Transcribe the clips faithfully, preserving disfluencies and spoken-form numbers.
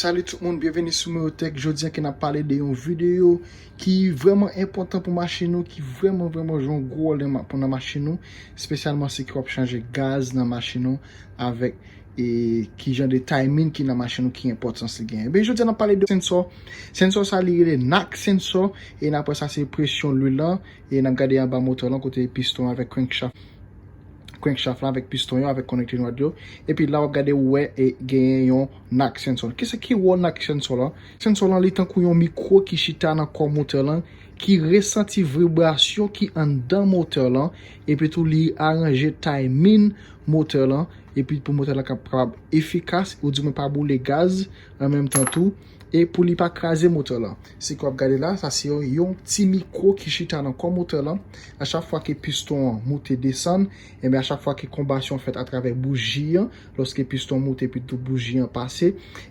Salut tout moun, byenveni sou Meyotech. Jodi a ke n ap pale de yon videyo ki vrèman enpòtan pou machin nou, ki vrèman vrèman jwe yon gwo wòl nan ma- pou nan machin nou, espesyalman si ke w ap chanje gaz nan machin nou avèk e ki jan de timing ki nan machin nou ki enpòtans li genyen. Ebyen jodi a n ap pale de sensò. Sensò sa li rele knock sensor e n apre sa se presyon lwil lan e n ap gade anba motè lan kote piston avèk crankshaft crankshaft lan avèk piston yo avèk connecting rod yo. Epi la w ap gade ou wè e genyen yon knock sensor. Kisa ki wòl knock sensor lan? Sensor lan li tankou yon mikwo ki chita nan kò motè lan ki resanti vibrasyon ki anndan motè lan epi tou li aranje timing motè lan epi pou motè lan kapab efikas ou di mwen pa boule gaz an menm tan tou e pou li pa kraze motè lan. Si ke w ap gade la, sa se yon ti mikwo ki chita nan kò motè lan. A chak fwa ke piston an moute desann, enben a chak fwa ke konbasyon fèt atravè bouji an, lòske piston moute epi tou bouji an pase,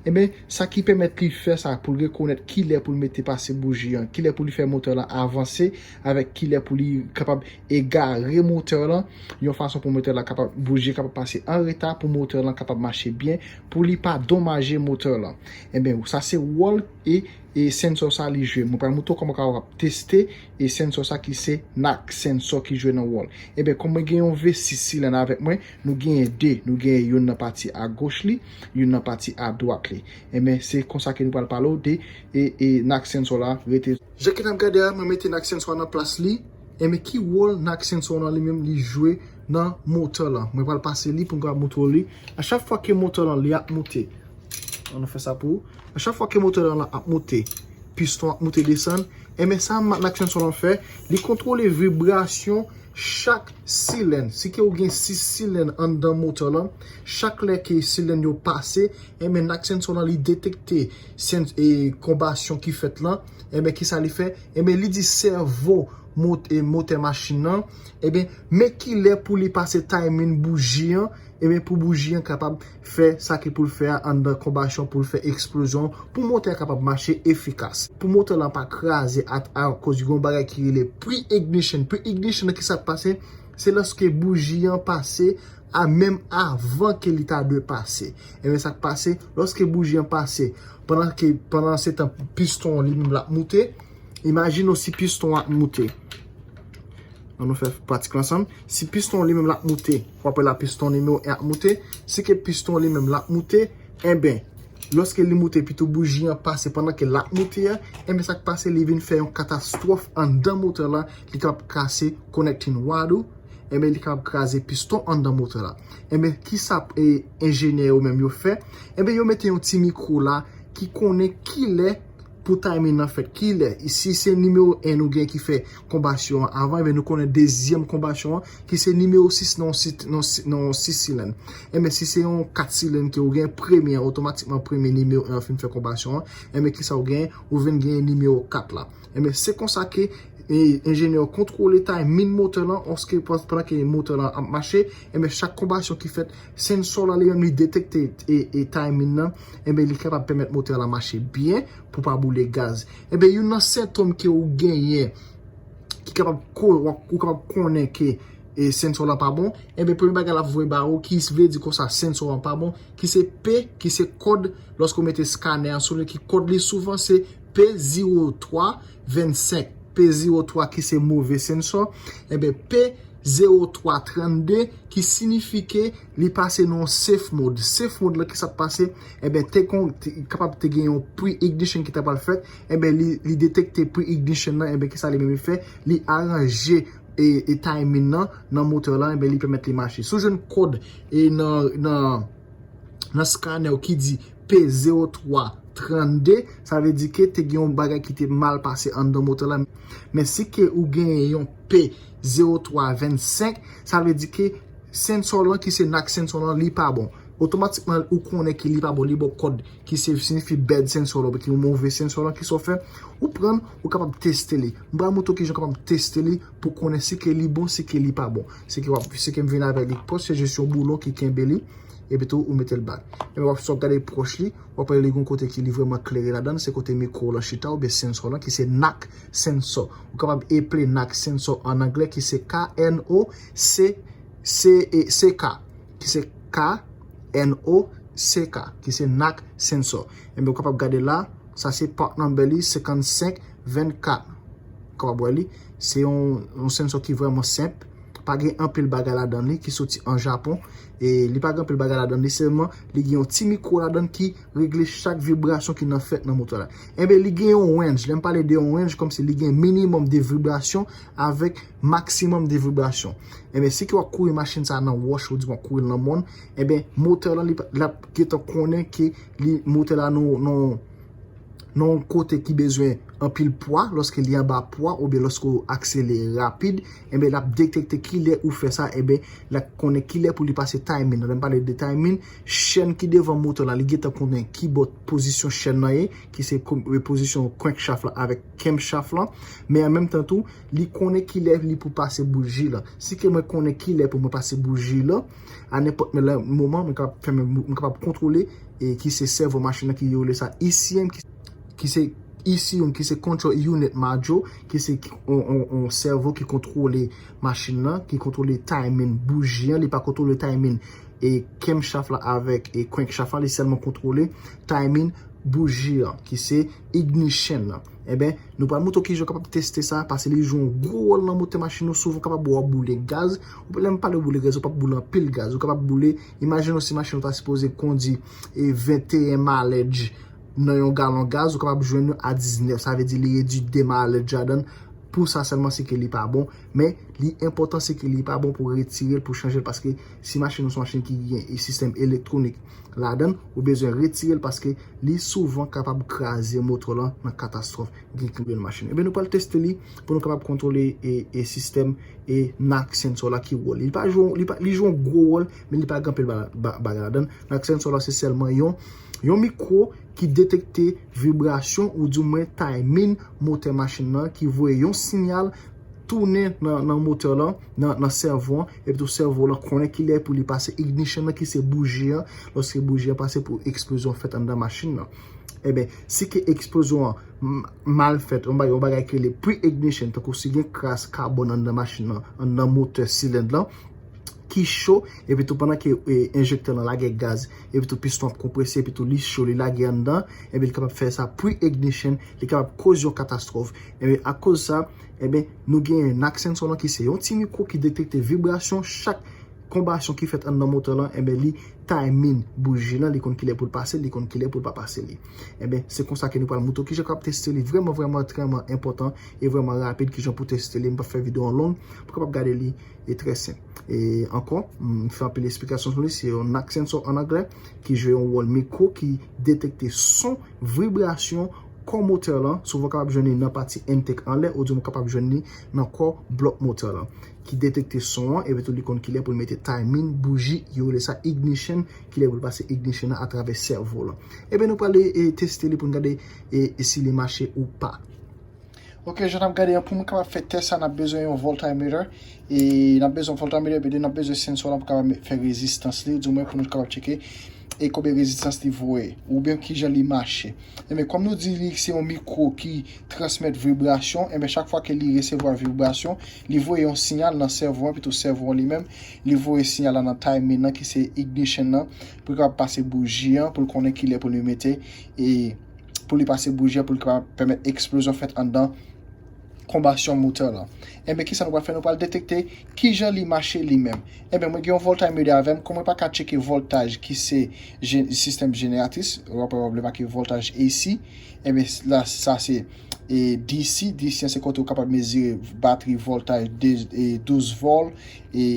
enben sa ki pèmèt li fè sa pou l rekonèt kilè pou l mete pase bouji an, kilè pou li fè motè lan avanse avèk kilè pou li kapab egare motè lan yon fason pou motè lan kapab bouji kapab pase an reta pou motè lan kapab mache byen pou li pa donmaje motè lan. Enben sa se wòl e e sensò sa li jwe. Mwen pral moutre w kòman w kapab teste e sensò sa ki se knock sensor ki jwe nan wòl. Ebyen kòm mwen gen yon V sis silenn avèk mwen, nou genyen de, nou genyen youn nan pati agoch li, youn nan pati adwat li. Ebyen se konsa ke nou pral pale w de e e knock sensor la rete. Jan ke n ap gade a, mwen mete knock sensor nan plas li. Ebyen ki wòl knock sensor nan li menm li jwe nan motè lan? Mwen pral pase li pou mwen moutre w li. A chak fwa ke motè lan li ap moute, an nou fè sa pou ou. A chak fwa ke motè lan ap moute, piston ap moute desann, enben sa knock sensor lan fè, li kontwole vibrasyon chak silenn. Si ke ou gen sis silenn anndan motè lan, chak lè ke silenn yo pase, enben knock sensor lan li detekte sens e konbasyon ki fèt lan, enben kisa li fè? Enben li di sèvo mot e motè machin nan, enben men kilè pou li pase timing bouji an, enben pou bouji an kapab fè sa ki pou l fè a anndan konbasyon pou l fè eksplozyon pou motè a kapab mache efikas. Pou motè lan pa kraze at akoz yon bagay ki rele pre-ignition. Pre-ignition nan kisa k pase? Se lòske bouji an pase a menm avan ke li ta dwe pase. Ebyen sa k pase, lòske bouji an pase, pandan ke pandan se tan piston an li menm l ap moute, imajine w si piston an ap moute. An nou fè pratik la ansanm. Si piston an li menm l ap moute, w ap wè la piston nimewo en ap moute. Si ke piston an li menm l ap moute, enben lòske li moute epi tou bouji an pase pandan ke l ap moute a, enben sa k pase li vin fè yon katastwòf anndan motè lan, li kapab kase connecting rod ou, enben li kapab kraze piston anndan motè la. Enben kisa e enjenyè yo menm yo fè? Enben yo mete yon ti mikwo la ki konnen kilè pou timing nan fèt, kilè si se nimewo en nou gen ki fè konbasyon an avan, enben nou konnen dezyèm konbasyon an ki se nimewo sis nan yon sis silenn. Enben si se yon kat silenn ke ou gen, premye an otomatikman premye nimewo en an fin fè konbasyon an, enben kisa ou gen? Ou vin gen nimewo kat la. Enben se konsa ke e enjenyè yo kontwole timing motè lan, oske pandan ke motè lan ap mache, enben chak konbasyon ki fèt, sensò la li menm li detekte e, e timing nan, enben li kapab pèmèt motè lan mache byen pou pa boule gaz. Enben youn nan sentòm ke ou genyen ki kapab ko ou kapab konnen ke e sensò lan pa bon, enben premye bagay l ap voye ba ou ki vle di konsa sensò an pa bon, ki se P, ki se kòd, lòske w mete scanner an sou li, ki kòd li souvan se P zewo twa vennsenk, P zewo twa ki se move sensò, enben P zewo twa trannde ki sinifike li pase nan yon safe mode. Safe mode la ki sa k pase? Enben te kon kapab te gen yon pre-ignition ki ta pral fèt, enben li, li detekte pre-ignition nan, enben kisa li menm li fè? Li aranje e, e timing nan nan motè lan, enben li pèmèt li mache. Si w jwenn kòd e nan nan nan scanner ki di P zewo twa trannde, sa vle di ke te gen yon bagay ki te mal pase anndan motè la. Men si ke ou genyen yon P zewo twa vennsenk, sa vle di ke sensò lan ki se knock sensò lan li pa bon. Otomatikman ou konnen ke li pa bon, li ba w kòd ki se siyifi bad sensò lan, ki move sensò lan, kisa w fè? Ou pran l, ou kapab teste li. M pral montre w kijan w kapab teste li pou konnen si ke li bon, si ke li pa bon. Si ke w ap, si ke m vin avèk li pwòch, se jis yon boulon ki kenbe li, epi tou ou mete l back. Epi w ap sot gade pwòch li, w ap wè li gon kote ki li vrèman klere ladan l, se kote mikwo w lan chita oubyen sensò lan ki se knock sensor. Ou kapab eple knock sensor an anglè ki se K N O C C K, ki se K N O C K, ki se knock sensor. Enben, ou kapab gade la, sa se part number li, senkannsenk vennkat. Ou kapab wè li, se yon, yon sensor ki vrèman senp. Pa gen anpil bagay ladan li ki soti an Japon. E li pa gen anpil bagay ladan li, sèlman li gen yon ti mikwo ladan ki regle chak vibrasyon ki nan fèt nan motè la. Enben, li gen yon range. Lè m pale de yon range, kòmsi li gen minimòm de vibrasyon avèk maksimòm de vibrasyon. Enben, si ke w ap kouri machin sa nan wòch, ou di w ap kouri l nan mòn, enben, motè lan, li, l ap gentan konnen ke li, motè la nan, nan, nan yon kote ki bezwen anpil pwa, lòske li anba pwa, oubyen lòske w akselere rapid, enben, l ap detekte kilè ou fè sa, enben, l ap konnen kilè pou li pase timing. Lè m pale de timing, chèn ki devan motè la, li gentan konnen ki bò pozisyon chèn nan ye, ki se kom-, e, pozisyon crankshaft la avèk camshaft la, men an menm tan tou, li konnen kilè li pou pase bouji la. Si ke mwen konnen kilè pou mwen pase bouji la, a nenpòt men lè moman, mwen kapab fèmen, mwen kapab kontwole, e ki se sèvo machin nan ki yo rele sa E C M, ki, ki se E C M, ki se control unit module, ki se on, on, on sèvo ki kontwole machin nan, ki kontwole timing bouji an, li pa kontwole timing e camshaft la avèk e crankshaft la, li sèlman kontwole timing bouji an, ki se ignition nan. Enben, nou pral montre w kijan w kapab teste sa, paske li jwe yon gwo wòl nan motè machin ou, souvan kapab wè w boule gaz. Ou, lè m pale boule gaz, ou p ap boule anpil gaz. Ou kapab boule, imajine w si machin ou ta sipoze kondi e venteyen mileage nan yon galon gaz, ou kapab jwenn yo a diznèf. Sa vle di li redui de mileage ladan l. Pou sa sèlman, se ke li pa bon. Men, li enpòtan, se ke li pa bon pou retire l, pou chanje l, paske si machin ou se yon machin ki gen e sistèm elektwonik ladan l, ou bezwen retire l, paske li souvan kapab kraze motè lan nan katastwòf gen ki nan machin. Ebyen, nou pral teste li pou nou kapab kontwole e, e sistèm e knock sensor la ki wòl li. Li pa jwe, li pa, li jwe yon gwo wòl, men li pa gen anpil ba-, ba-, bagay ladan l. Knock sensor la se sèlman yon, yon mikwo ki detekte vibrasyon oudimwen timing motè machin nan, ki voye yon siyal tounen nan, nan motè lan, nan, nan sèvo an, epi tou sèvo lan konnen kilè pou li pase ignition nan, ki se bouji an, lòske bouji an pase pou eksplozyon fèt anndan machin nan. Ebyen, si ke eksplozyon an m-, mal fèt, yon bagay, yon bagay ki rele pre-ignition, tankou si gen kras kabòn anndan machin nan, anndan motè silend lan, ki cho, epi tou pandan ke, e, enjektè lan lage gaz, epi tou piston ap konprese, epi tou li cho, li lage anndan, ebyen, li kapab fè sa pre-ignition, li kapab koz yon katastwòf. Ebyen, akoz sa, ebyen, nou gen knock sensor lan ki se yon ti mikwo ki detekte vibrasyon chak konbasyon ki fèt anndan motè lan, ebyen, li timing bouji lan, li konn kilè pou l pase, li konn kilè pou l pa pase li. Ebyen, se konsa ke nou pral montre w kijan w kapab teste li. Vrèman, vrèman, vrèman enpòtan e vrèman rapid kijan pou teste li. M p ap fè videyo an long, pou w kapab gade li e trè senp. E ankò, m fè anpil esplikasyon sou li, se yon knock sensor an anglè ki jwe yon wòl mikwo ki detekte son, vibrasyon kò motè lan. Souvan kapab jwenn li nan pati intake anlè, oudimwen kapab jwenn li nan kò blòk motè lan. Ki detekte son an, epi tou li konn kilè pou l mete timing, bouji, yo rele sa ignition, kilè pou l pase ignition nan atravè sèvo lan. Ebyen, nou pral e, e teste li pou n gade e, e si li mache ou pa. Ok, jan n ap gade an, pou nou kapab fè tès sa, n ap bezwen yon voltmeter. E n ap bezwen voltmeter, epi tou n ap bezwen sensor lan pou kapab me-, fè rezistans li, oudimwen pou nou kapab tcheke e konbyen rezistans li voye, oubyen kijan li mache. Ebyen, kòm nou di li se yon mikwo ki transmèt vibrasyon, ebyen, chak fwa ke li resevwa vibrasyon, li voye yon siyal nan sèvo an, epi tou sèvo an li menm, li voye siyal la nan timing nan, ki se ignition nan, pou li kapab pase bouji an, pou l konnen kilè pou li mete, e pou li pase bouji an, pou li kapab pèmèt eksplozyon fèt anndan konbasyon motè lan. Enben, kisa nou pral fè? Nou pral detekte kijan li mache li menm. Enben, mwen gen yon voltmeter avè m, kòm mwen pa ka tcheke voltaj ki se je-, sistèm jeneratris, w ap wè mwen make voltaj A C, enben, la, sa se, e, D C, D C an se kote ou kapab mezire batri voltaj de, e, douz vòl, e,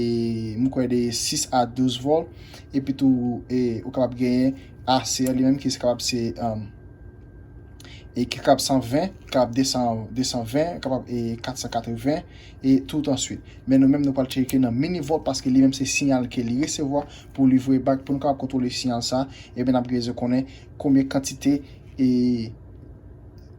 mwen kwè de sis a douz vòl, epi tou, e, ou kapab genyen A C an li menm ki se kapab se, um, e ki kapab san ven, kapab de san, de san ven, kapab, e, kat san katreven, e tout answit. Men nou menm, nou pral tcheke nan minivòlt, paske li menm se siyal ke li resevwa pou li voye back, pou nou kapab kontwole siyal sa, ebyen, n ap bezwen konnen konbyen kantite, e,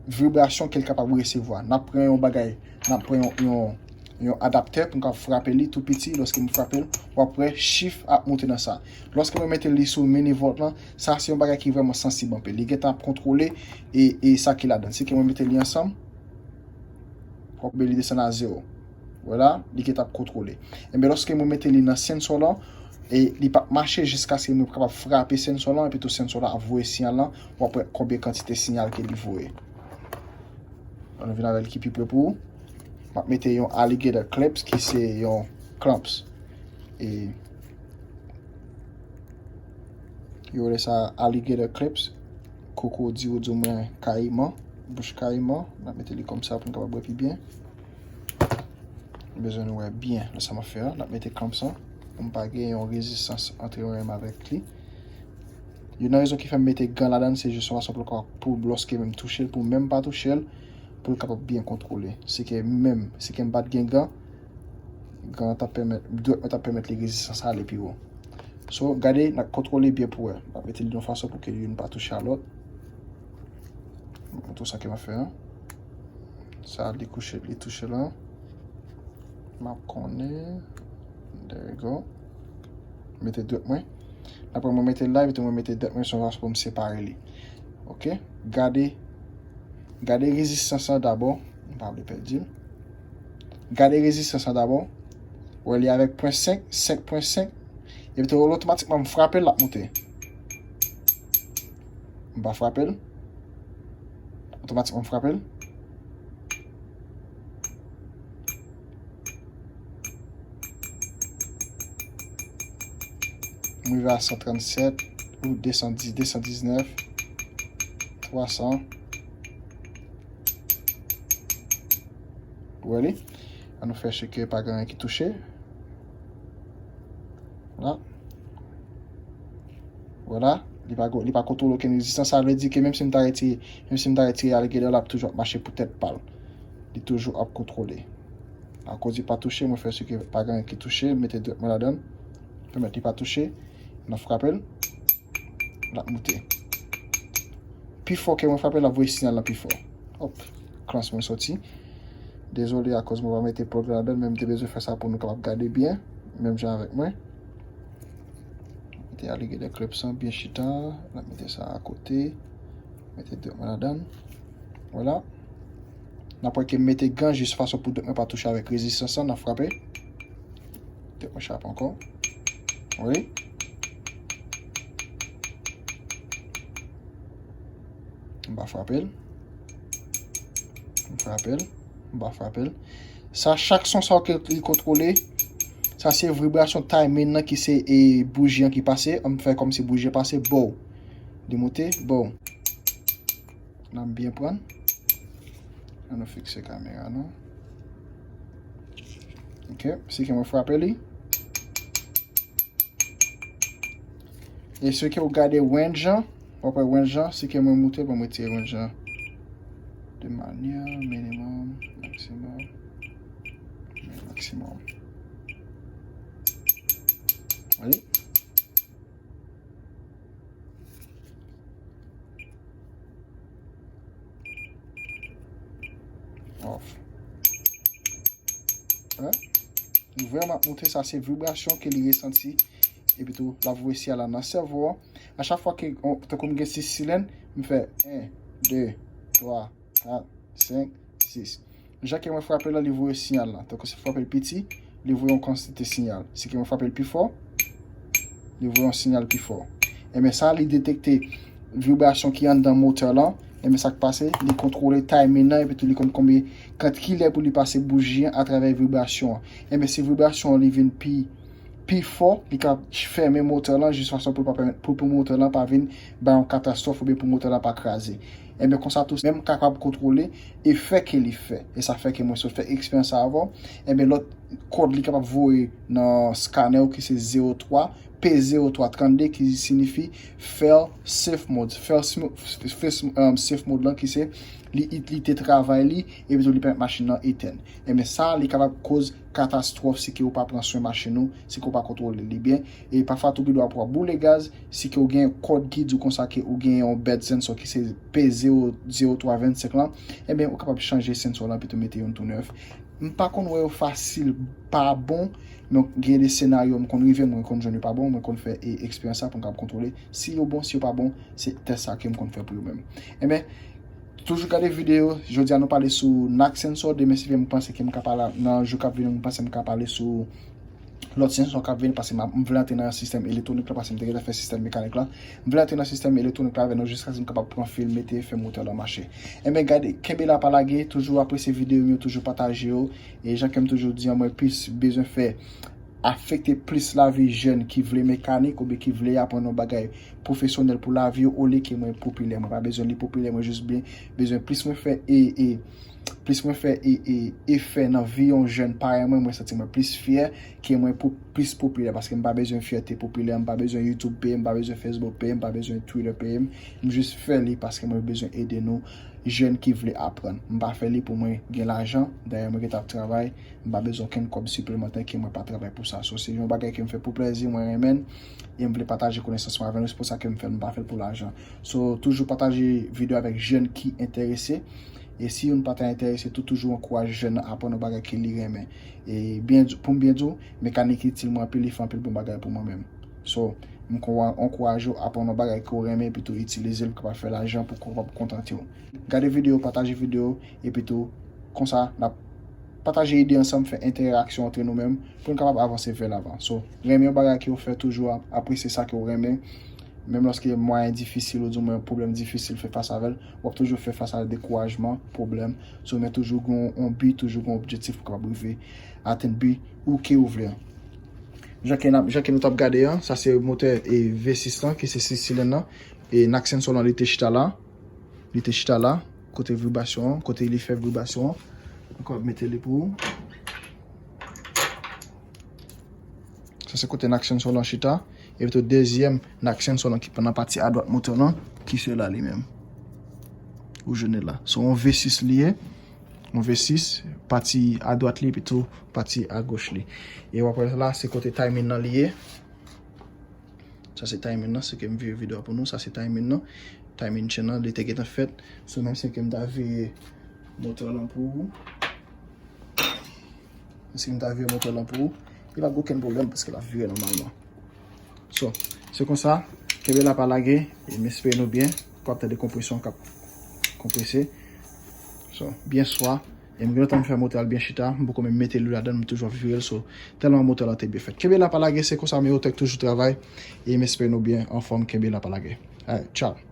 vibrasyon ke l kapab resevwa. N ap pran yon bagay, n ap pran yon, yon, yon adaptè pou n kapab frape li tou piti. Lòske m frape l, w ap wè chif ap monte nan sa. Lòske mwen mete li sou minivòlt lan, sa se yon bagay ki vrèman sansib anpil. Li gentan ap kontwole e, e sa ki ladan. Si ke mwen mete li ansanm, w ap wè li desann a zewo. Vwala, li gentan ap kontwole. Enben, lòske mwen mete li nan sensor lan, E li p ap mache jiskaske mwen kapab frape sensor lan, epi tou sensor la ap voye siyal lan, w ap wè konbyen kantite siyal ke li voye. Ann vin avè l ki pi pre pou ou. M ap mete yon alligator clips ki se yon clamps. E yo rele sa alligator clips, kokodil, di mwen kayiman, bouch kayiman. M ap mete li kòmsa pou n kapab wè pi byen. M bezwen nou wè byen nan sa m ap fè a. N ap mete clamps lan pou m pa gen yon rezistans ant mwen menm avèk li. Youn nan rezon ki fè m mete gan ladan l, se jis yon fason pou l ka, pou lòske menm touche l, pou menm pa touche l, pou l kapab byen kontwole. Se ke menm, se ke m pa t gen gan, gan an t ap pèmèt, dwèt mwen t ap pèmèt li rezistans ale pi wo. So, gade, n ap kontwole byen pou wè. N ap mete li yon fason pou ke youn pa touche a lòt. M ap montre w sa ke m ap fè a. Sa, li kouche, li touche la. M ap konnen. There you go. Mete dwèt mwen. Apre mwen mete l la, epi tou mwen mete dwèt mwen sou yon fason pou m separe li. Ok? Gade. Gade rezistans lan dabò. M pa vle pèdi l. Gade rezistans lan dabò. Wè li avèk pwen senk, senk pwen senk. Epi tou otomatikman m frape l, l ap monte. M pa frape l. Otomatikman m frape l. M rive a san trannsèt, ou de san dis, de san diznèf, twa san. Ou wè li? An nou fè si ke pa gen anyen ki touche. La. Vwala, li pa, li pa kontwole okenn rezistans. Sa vle di ke menm si m ta retire, menm si m ta retire alligator la, l ap toujou ap mache pou tèt pa l. Li toujou ap kontwole. Akoz li pa touche, mwen fè si ke pa gen anyen ki touche, mete dwèt mwen ladan l. Pèmèt li pa touche. N ap frape l. L ap moute. Pi fò ke mwen frape l, l ap voye siyal lan pi fò. Hop, clamps mwen soti. Dezole akoz mwen pa mete plug ladan l, men m te bezwen fè sa pou nou kapab gade byen, menm jan avèk mwen. Mete alligator clips lan byen chita, n ap mete sa akote, mete dwèt mwen ladan l. Vwala. N ap wè ke m mete gan jis fason pou dwèt mwen pa touche avèk rezistans lan, n ap frape. Dwèt mwen chape ankò. Wi. M pa frape l. M frape l. M pa frape l. Sa, chak son sa yo ke li kontwole, sa se vibrasyon timing nan ki se, e, bouji an ki pase. An m fè kòmsi bouji an pase, bow. Li moute, bow. Nan m byen pran. An nou fikse kamera nou. Ok, si ke mwen frape li. E si ke ou gade range an, w ap wè range an, si ke mwen moute, bon, mwen retire range an. De manyè minimum, maximum, maximum. Wi. Off. Hein? Li vrèman ap moute, sa se vibrasyon ke li resanti. Epi tou, l ap voye siyal la nan sèvo a. A chak fwa ke, on, tankou m gen sis silenn, m fè en, de, twa, kat, senk, sis. Jan ke mwen frape l la, li voye siyal la. Tankou si m frape l piti, li voye yon kantite siyal. Si ke mwen frape l pi fò, li voye yon siyal pi fò. Enben sa, li detekte vibrasyon ki anndan motè lan. Enben sa k pase, li kontwole timing nan, epi tou li konn konbyen, kant kilè pou li pase bouji an atravè vibrasyon an. Enben si vibrasyon an li vin pi pi fò, li ka fèmen motè lan jis fason pou l pa pèmèt, pou, pou motè lan pa vin bay yon katastwòf oubyen pou motè lan pa kraze. Enben konsa tou, menm kapab kontwole efè ke li fè. E sa fè ke mwen sot fè eksperyans sa avè w. Enben lòt kòd li kapab voye nan scanner ou ki se zewo twa, P zewo twa trannde ki sinifi fail safe mode. Fail, fail, um, safe mode lan ki se li, li te travay li, epi tou li pèmèt machin nan etèn. Enben sa, li kapab koz katastwòf si ke ou pa pran swen machin ou, si ke ou pa kontwole li byen. E pafwa tou gendwa pou w ap boule gaz, si ke ou gen kòd ki di w konsa ke ou gen yon bad sensor ki se P zewo zewo twa vennsenk lan, enben ou kapab chanje sensor lan epi tou mete youn tou nèf. M pa konn wè yo fasil pa bon, men gen de senaryo m konn rive, mwen konn jwenn yo pa bon, mwen konn fè e, eksperyans sa pou m kapab kontwole si yo bon, si yo pa bon, se tès sa ke m konn fè pou yo menm. Enben, toujou gade videyo, jodi a nou pale sou knock sensor, demen si Dye vle m panse ke m ka pale nan jou k ap vini, m panse m ka pale sou lòt sanksyon k ap vini, paske m ap, m vle antre nan sistèm elektwonik la, paske m te gentan fè sistèm mekanik la. M vle antre nan sistèm elektwonik la avè nou jiskaske m kapab pran fil, mete, fè motè la mache. Enben, gade, kenbe la pa lage, toujou apresye videyo m yo, toujou pataje yo. E jan ke m toujou di an, mwen plis bezwen fè afekte plis lavi jèn ki vle mekanik oubyen ki vle aprann yon bagay pwofesyonèl pou lavi yo, olye ke mwen popilè. Mwen pa bezwen li popilè, mwen jis byen bezwen plis mwen fè e, e, plis mwen fè e, e, efè nan vi yon jèn parèy mwen, mwen santi mwen plis fyè ke mwen pou plis popilè, paske m pa bezwen fyète popilè, m pa bezwen YouTube peye m, m pa bezwen Facebook peye m, m pa bezwen Twitter peye m. M jis fè li paske mwen bezwen ede nou, jèn ki vle aprann. M pa fè li pou mwen gen lajan, dayè mwen gentan ap travay, m pa bezwen okenn kòb siplemantè ke mwen pa travay pou sa. So, se yon bagay ke m fè pou plèzi, mwen renmen l, e m vle pataje konesans mwen avè nou, se pou sa ke m fè l, m pa fè l pou lajan. So, toujou pataje videyo avèk jèn ki enterese, e si youn pa ta enterese tou, toujou ankouraje jèn nan aprann yon bagay ke li renmen. E byen di, pou m byen di w, mekanik itil mwen anpil, li fè anpil bon bagay pou mwen menm. So, m ankouraje w aprann yon bagay ke w renmen, epi tou itilize l, kapab fè lajan pou kapab kontante w. Gade videyo, pataje videyo, epi tou, konsa, n ap pataje ide ansanm, fè entèraksyon antre nou menm, pou n kapab avanse vè lavan. So, renmen yon bagay ke w fè, toujou ap-, apresye sa ke w renmen. Menm lòske mwayen difisil, oudimwen pwoblèm difisil fè fas avè l, w ap toujou fè fas a dekourajman, pwoblèm. So, men toujou gen yon bi, toujou gen yon objektif pou kapab rive atenn bi ou ke w vle an. Jan ke n ap, jan ke nou t ap gade an, sa se motè e V sis lan, ki se sis silenn nan. E Naxxenso lan, li te chita la. Li te chita la, kote vibrasyon an, kote li fè vibrasyon an. Ankò, mete li pou ou. Sa se kote Naxxenso lan chita. Epi tou dezyèm Naxxenso lan ki nan pati adwat motè lan, ki se la li menm. Ou jwenn li la. Se yon V sis li ye. Yon V sis, pati adwat li, epi tou pati agoch li. E w ap wè la, se kote timing nan li ye. Sa se timing nan, se ke m vire videyo a pou nou. Sa se timing nan. Timing chain nan, li te gentan fèt. So, menm si ke m ta vire motè lan pou ou. Si m ta vire motè lan pou ou, li p ap gen okenn pwoblèm paske l ap vire nòmalman. So, se konsa, kenbe la pa lage, e m espere nou byen. W ap tande konpresyon k ap konprese. So, byen swa. E m gen lontan m fè motè a l byen chita, m poko menm mete lwi ladan l, m toujou ap vire l. So, tèlman motè lan te byen fèt. Kenbe la pa lage, se konsa Meyotech toujou travay. E m espere nou byen anfòm, kenbe la pa lage. Alright, ciao.